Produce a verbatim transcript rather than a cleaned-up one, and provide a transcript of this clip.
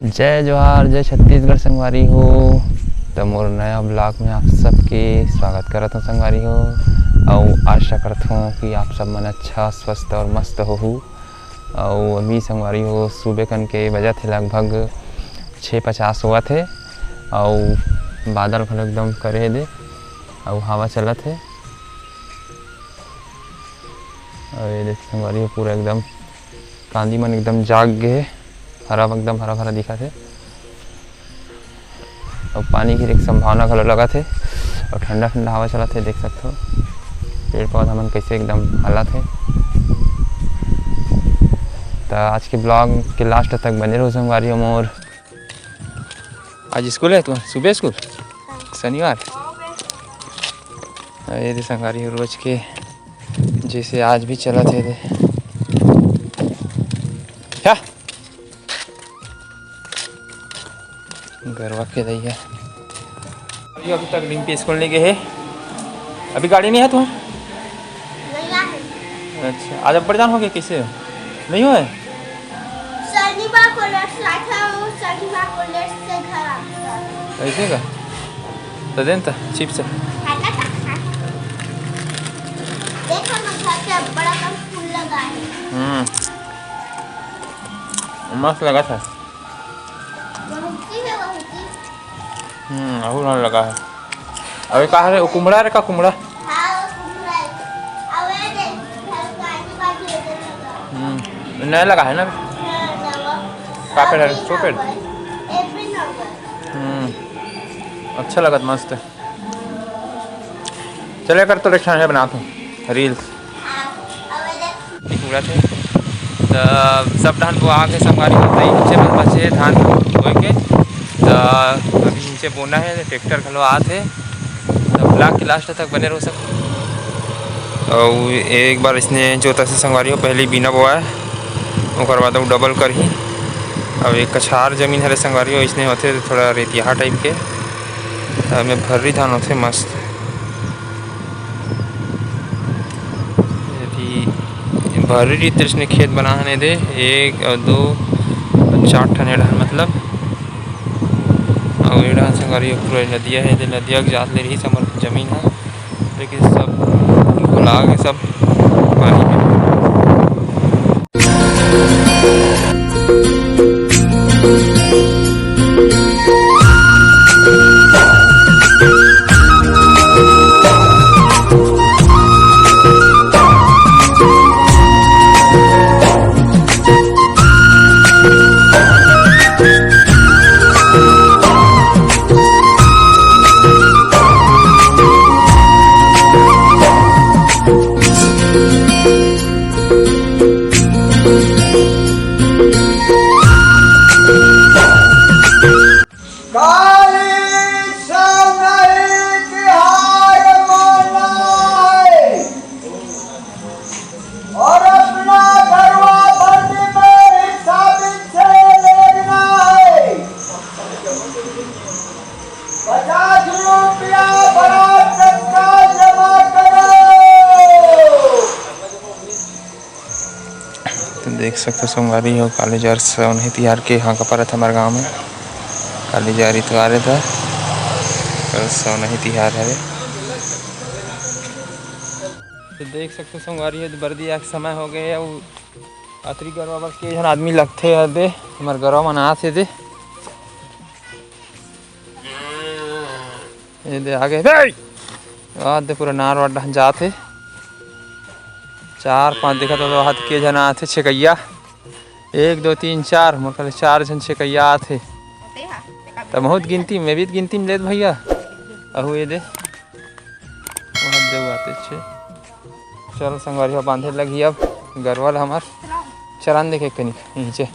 जय जोहार, जय छत्तीसगढ़ संगवारी हो। त मोर नया vlog में आप सबके स्वागत करत हों संगवारी हो, अउ आशा करत हों कि आप सब मन अच्छा, स्वस्थ और मस्त होहू। अउ अभी संगवारी हो, सुबह कन के बजत हे लगभग छः पचास होवत हे, अउ बादल घलो एकदम करे हे दे, अउ हवा चलत हे। अउ ये देख संगवारी हो, पूरा एकदम कांदी मन एकदम जाग गे हे, हरा, एकदम हरा भरा दिखत हे। अउ पानी गिरे के संभावना घलो लगत हे, अउ ठंडा ठंडा हवा चलत हे, देख सकथो पेड़ पौधा मन कइसे एकदम हलत हे। त आज के vlog के last तक बने रहो संगवारी हो मोर। आज स्कूल हे तुम्हार? सुबह स्कूल? शनिवार? अरे दे संगवारी हो, रोज के जैसे आज भी चलत हे दे। क्या? गरवा के दई हे। अभी, अभी तक रिम्पी स्कूल नहीं गए है। अभी गाड़ी नहीं है तुम्हार? नहीं आए। अच्छा, आज अब्बड़ जान हो गए, कैसे हो? नहीं हो है? शनिवार को लेट से आया था, वो शनिवार को लेट से घर आ गया। ऐसे का? तो देन तो चिप्स। खाना था, खाना। देखो ना, घर पे बड़ा कम फूल लगा है। हम्म। मस्त लगा था। बहुत ही है, बहुत ही। हम्म, अहू हन लगा है। अबे का है रे, वो कुमड़ा रे, का कुमड़ा? हाँ, वो कुमड़ा है। अबे देख, घर का आजू बाजू इधर लगा। हम्म, नया लगा है ना? हाँ, नया। का पेड़ है? Every सौ पेड़? November, every November। हम्म, अच्छा लगत, मस्त। चले कर तो रिक्शा में बनात हूँ reels। पूरा थे। त सब धान बोआ के संगवारी हो, त नीचे बस बचे धान बोए के। त अभी नीचे बोना है, ट्रैक्टर घलो आत है। त vlog के last तक बने रहो सब। अउ एक बार इसने जोता से संगवारी हो, पहले बीना बोआ है, ओकर बाद अउ double करही। अब एक कछार जमीन हरे संगवारी हो, इसने होथे थोड़ा रेतिहा type के। एमे भर्री धान होथे मस्त। यदि भर्री रीत इसने खेत बना हन एदे, एक अउ दो अउ चार ठन एडहन मतलब। अउ एडहन संगवारी पूरा नदिया हे, एदे नदिया के जात ले रही हमर जमीन ह। लेकिन सब भुला गे, सब पानी में। काली सौनही तिहार मनाए और अपना घरवा भरने में हिस्सा पीछे लेना है। पचास रुपया बड़ा चक्का जमा करो। तो देख सकथो संगवारी हो, काली जर सौनही तिहार के हाँका परत हमर गाँव में। काली जर इतवार था, कल सौनही तिहार हरे। तो देख सकथो संगवारी हो, बरदी आए के समय हो गए हे, अउ अतरी गरवा बर के झन आदमी लगथे हे दे, हमर गरवा मन आत हे दे। ये दे आगे। ए! आ दे पूरा नार वार डहन जात हे। चार पांच देखत हो, हाथ के झन आत हे छेकैया। एक, दो, तीन, चार, मोर ख्याल ले चार झन छेकैया आत हे। त बहुत गिनती में, भी गिनती में लेत भैया। अहू ये दे। वहाँ दे आते छे। चल संगवारी हो, बांधे लगी अब गरवा ल हमर। चरान देखे कनिक नीचे।